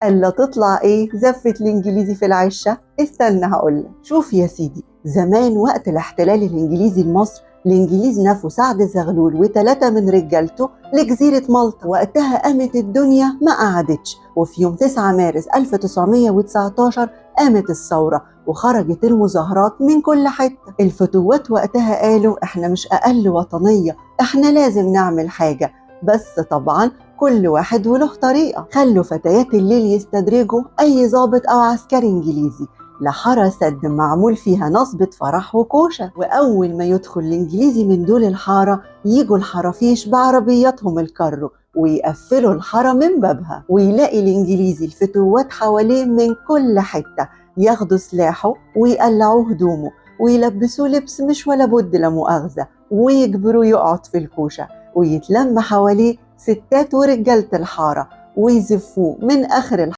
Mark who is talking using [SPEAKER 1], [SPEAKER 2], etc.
[SPEAKER 1] الا تطلع ايه زفة الانجليزي في العشة؟ استنى هقولك. شوف يا سيدي، زمان وقت الاحتلال الانجليزي لمصر، الانجليز نفوا سعد زغلول و3 من رجالته لجزيرة مالطا. وقتها قامت الدنيا ما قعدتش، وفي يوم 9 مارس 1919 قامت الثورة وخرجت المظاهرات من كل حتة. الفتوات وقتها قالوا احنا مش أقل وطنية، احنا لازم نعمل حاجة، بس طبعا كل واحد وله طريقة. خلوا فتيات الليل يستدرجوا أي ضابط أو عسكري إنجليزي لحارة سد معمول فيها نصبة فرح وكوشة، وأول ما يدخل الإنجليزي من دول الحارة يجوا الحرافيش بعربياتهم الكرو ويقفلوا الحارة من بابها، ويلاقي الإنجليزي الفتوات حواليه من كل حتة، ياخدوا سلاحه ويقلعوه هدومه ويلبسوه لبس مش ولا بد لا مؤاخذة، ويجبروه يقعد في الكوشة، ويتلم حواليه ستات ورجالة الحارة ويزفوه من آخر الحارة.